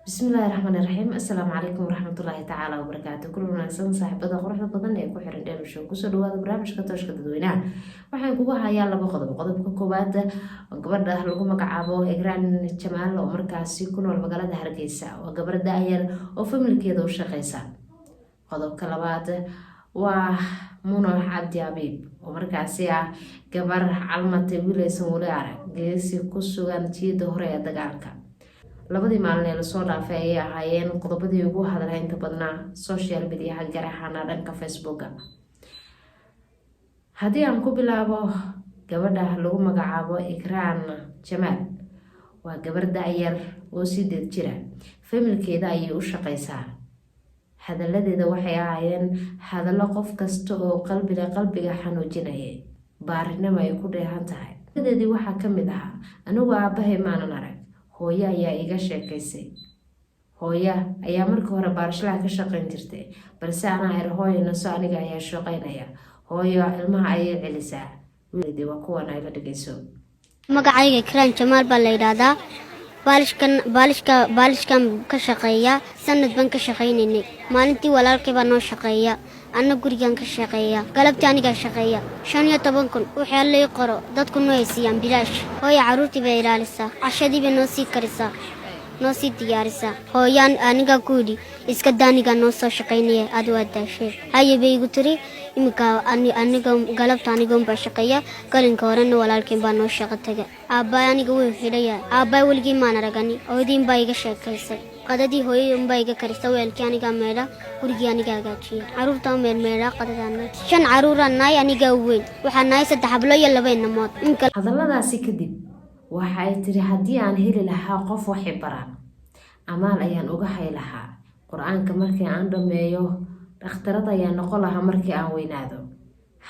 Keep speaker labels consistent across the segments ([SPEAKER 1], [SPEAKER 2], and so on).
[SPEAKER 1] Bismillaahi raxmaani raxiim. Assalaamu calaykum waraxmatullaahi tacaala wabarakaatu. Kul wanaagsan, saaxiibada quruxda badan ee ku xiran Dheemashow. Kusoo dhawaada barnaamijka Tooshka Dadweynaha. Waxaan kugu hayaa laba qodob. Qodobka koowaad, gabadha lagu magacaabo Igraan Jamaal oo markaasi ku nool magaalada Hargeysa, waa gabar da-yar oo familkeeda u shaqeysa. Qodobka labaad waa Muno Cabdi Abiib oo markaasi ah gabar calmatay wiilaysan weli arag, geesi ku sugan jiyada hore ee dagaalka. Labadii maalin ee lasoo dhaafay ayay ahaayeen qodobadii ugu hadalhaynta badnaa social mediaha, gaar ahaana dhanka Facebooka. Haddii aan ku bilaabo gabadha lagu magacaabo Ikraan Jamaal, waa gabar da-yar oo 8 jira, familkeeda ayay u shaqeysaa. Hadaladeeda waxay ahaayeen hadallo qof kasta oo qalbiga qalbiga xanuujinayay, baarinimo ay ku dheehan tahay. Hadadeedii waxaa kamid ahaa: "Anigu aabahay maanan arag, hooyo ayaa iga sheekaysay. Hooyo ayaa markii hore baalashlaha ka shaqayn jirtay, balse anaa ir hooyo naso, aniga ayaa shaqaynaya. Hooyo ilmaha ayay celisaa." Wiildi waa kuwan, ay la dhegeyso.
[SPEAKER 2] Magacayga Ikraan Jamaal baa la yidhaahdaa. Baalishkan baalishka baalishkan ka shaqeeya. Sanad baan ka shaqaynaynay. Maalintii walaalkay baa noo shaqeeya, anna gurigaan ka shaqeeya. Galabtii anigaa shaqeeya. 15,000 wixii alla ii qoro dadku noo haysiiyaan bilaash. Hooya carruurtii bay ilaalisaa, cashadii bay noo sii karisaa, noo sii diyaarisaa. Hooyaan anigaa ku yidhi, "Iska daa, anigaa noo soo shaqaynaya, aad waa daashee." "Haye," bay igu tiri. Iminka aniga galabta anigoon baa shaqeeya, galinka horena walaalkeen baa noo shaqo taga. Aabbaay aniga wuu xidhaya. Aabbaay weligii maan aragani, hooyadiin baa iga sheekaysay. Qadadii hooyadii unbaa iga karisa, weelkii anigaa meedha, gurigii anigaa hagaajiya, carruurtaa meelmeedha. Qadadaana shan carruuraan nahay, anigaa weyn. Waxaa nahay saddex hablo iyo laba inamood iminka.
[SPEAKER 1] Hadalladaasi kadib waxa ay tiri: "Haddii aan heli lahaa qof waxi bara, amaal ayaan uga hay lahaa. Qur-aanka markii aan dhammeeyo, dhakhtarad ayaan noqon lahaa markii aan weynaado."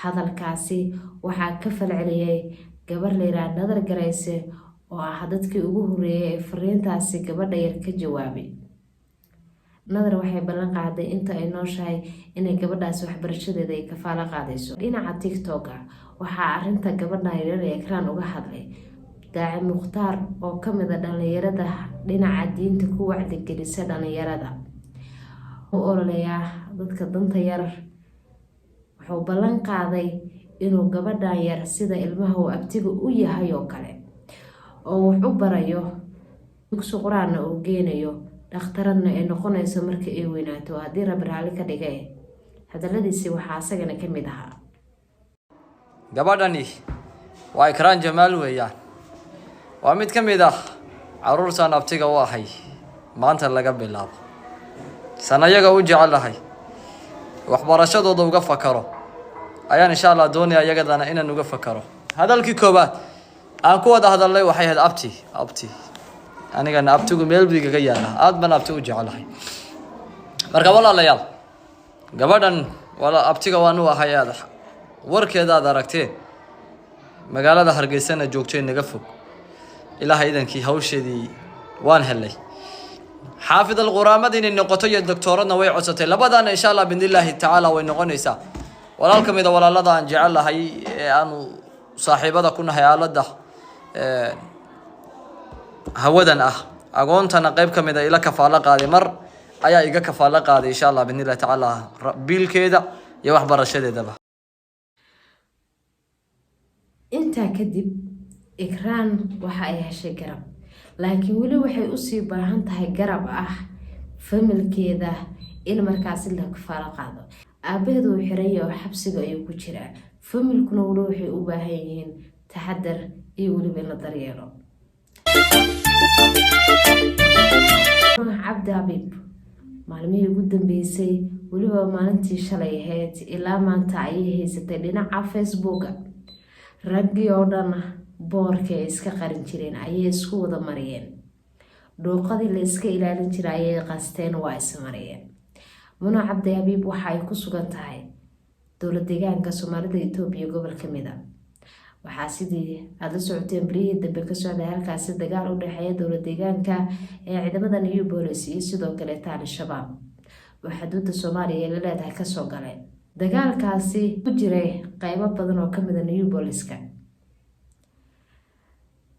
[SPEAKER 1] Hadalkaasi waxaa ka falceliyey gabar layidhaha Nadar Garayse oo ah dadkii ugu horeeyay ee fariintaasi gabadha yar ka jawaabay. Nadar waxay ballan qaaday inta ay nooshahay inay gabadhaasi waxbarashadeeda ay kafaalo qaadayso. Dhinaca TikToka waxaa arinta gabadha yar ee Ikraan uga hadlay Daaci Mukhtaar oo kamid a dhalinyarada dhinaca diinta ku wacdigelisa dhalinyarada, u ololeeyaa dadka danta yar. Wuxuu ballan qaaday inuu gabadhan yar sida ilmaha uu abtiga u yahay oo kale oo wax u barayo, dugsi qur-aanna uu geenayo, dhakhtaradna ay noqonayso marka ay weynaato, haddii Rabbi raalli ka dhigay. Hadaladiisi waxaa asagana kamid ahaa:
[SPEAKER 3] Gabadhani waa Ikraan Jamaal weeyaan. Waa mid ka mid ah carruurtaan abtiga u ahay. Maanta laga bilaabo sanayaga u jecelahay, waxbarashadooda uga fakaro ayaan insha Allah doonaya iyagadana inaan uga fakaro. Hadalkii koowaad aan ku wada hadalnay waxay ahayd: "Abti, abti." Anigana abtigu meel buu igaga yaala, aad baan abti u jecelahay. Marka walaalayaal, gabadhan wala abtiga waan u ahay, aad warkeeda aad aragteen, magaalada Hargeysana joogtay, naga fog. Ilaahay idankii hawsheedii waan helay. Xaafid alquraamada inay noqoto iyo doctooradna way codsatay. Labadaana insha Allah biidnillaahi tacaala way noqonaysaa. Walaal ka mid a walaalada aan jecel lahay ee aanu saaxiibada ku nahay aaladda hawadan ah, agoontana qayb ka mid a ila kafaalo qaaday, mar ayaa iga kafaalo qaaday insha Allah biidnillahi tacaala biilkeeda iyo waxbarashadeedaba.
[SPEAKER 1] Intaa kadib Ikraan waxa ay heshay garab, laakiin weli waxay usii baahan tahay garab ah familkeeda in markaasi la kafaalo qaado. Aabaheed uu xiraya oo xabsiga ayuu ku jiraa. Familkuna weli waxay u baahan yihiin taxadar iyo weliba in la daryeelo. Cabdi Abiib maalmihii ugu dambeysay, weliba maalintii shalay ahayd ilaa maanta, ayay haysatay dhinaca Facebooka. Raggii oo dhan boorkii ay iska qarin jireen ayay isku wada mariyeen, dhuuqadii la iska ilaalin jiray ayay qasteen, waa ismariyeen. Muno Cabdi Abiib waxa ay ku sugan tahay dowlad deegaanka Soomaalida Itoobiya, gobol kamid a. Waxaa sidii aada la socoteen beryihii dambe ka socday halkaasi dagaal u dhexeeya dowlad deegaanka ee ciidamada New Bolis iyo sidoo kaleeta Al-Shabaab oo xuduudda Soomaaliya ee la leedahay kasoo galay. Dagaalkaasi ku jiray qeybo badan oo kamid a New Booliska.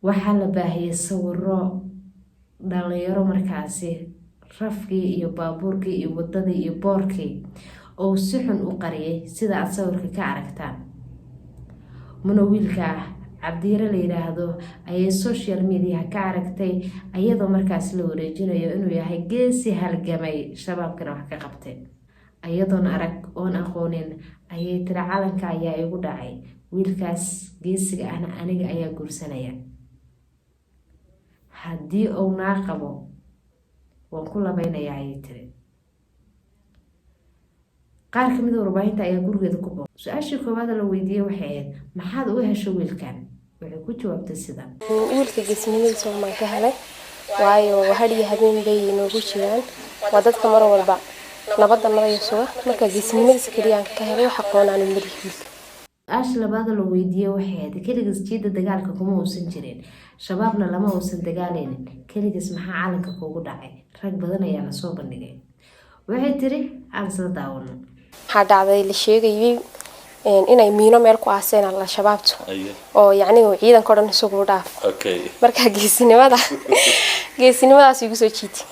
[SPEAKER 1] Waxaa la baahiyey sawiro dhalinyaro markaasi Rafkii iyo baabuurkii iyo wadadii iyo boorkii oo si xun u qariyay, sida aad sawirka ka aragtaan. Muna wiilka ah Cabdiyare la yiraahdo ayay social mediaha ka aragtay, iyadoo markaas la wareejinayo inuu yahay geesi halgamay, Shabaabkana wax ka qabtay. Iyadoon arag oon aqoonin ayay tiri: "Calanka ayaa igu dhacay, wiilkaas geesiga ahna aniga ayaa guursanaya. Haddii uu naa qabo, waan ku labeynaya," ayay tiri. Qaar kamid a warbaahinta ayaa gurigeeda ku booq. Su-aashii koowaad la weydiiyey waxay ahayd: "Maxaad uga hesho wiilkan?" Waxay ku jawaabtay sida:
[SPEAKER 4] Wiilka geesinimadiisa waan ka helay, waayo hadh iyo habeen bay noogu jiraan. Waa dadka mar walba nabadda nabaya suga. Marka geesinimadiisa keliyaan ka helay, wax aqoon aanu malihi wiilka.
[SPEAKER 1] Su-aasha labaad la weydiiyey waxay ahayd: "Keligiis jiida dagaalka kuma uusan jirin, Shabaabna lama uusan dagaaleynin, keligiis maxaa calanka kuugu dhacay? Rag badan ayaa lasoo bandhigay." Waxay tiri, aan isla daawano.
[SPEAKER 4] Waxaa dhacday, la sheegayay inay miino meel ku aaseen Al-Shabaabtu oo yacni ciidanka o dhan isugu dhaaf. Marka geesinimadaas igu soo jiitay.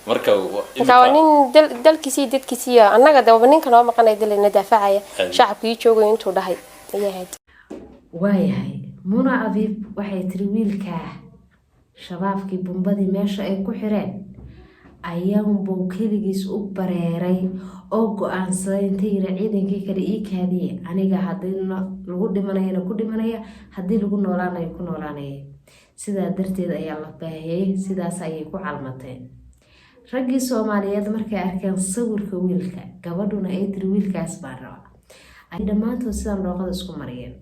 [SPEAKER 5] Marka
[SPEAKER 4] Marka waa nin dalkiisi iyo dadkiisi iyo annaga dawaba ninka noo maqanay dalina daafacaya, shacabkii joogayo intuu dhahay ayay ahayd.
[SPEAKER 1] Waayahay, Muna Abiib waxay tiri wiilkaa Shabaabkii bumbadii meesha ay ku xireen ayaanbuu keligiis u bareeray oo go-aansaday inta yiri ciidankii kale ii kaadiye, aniga haddii lagu dhimanayana ku dhimanaya, haddii lagu noolaanayo ku noolaanaya. Sidaa darteed ayaa la baahiyey, sidaas ayay ku calmateen raggii Soomaaliyeed markay arkeen sawirka wiilka, gabadhuna ay tiri wiilkaas baan rabaa, ay dhammaantood sidaan dhooqada isku mariyeen.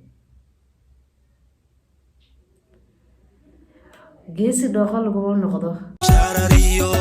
[SPEAKER 1] Geesi dhooqo laguma noqdo.
[SPEAKER 6] Sharariyo.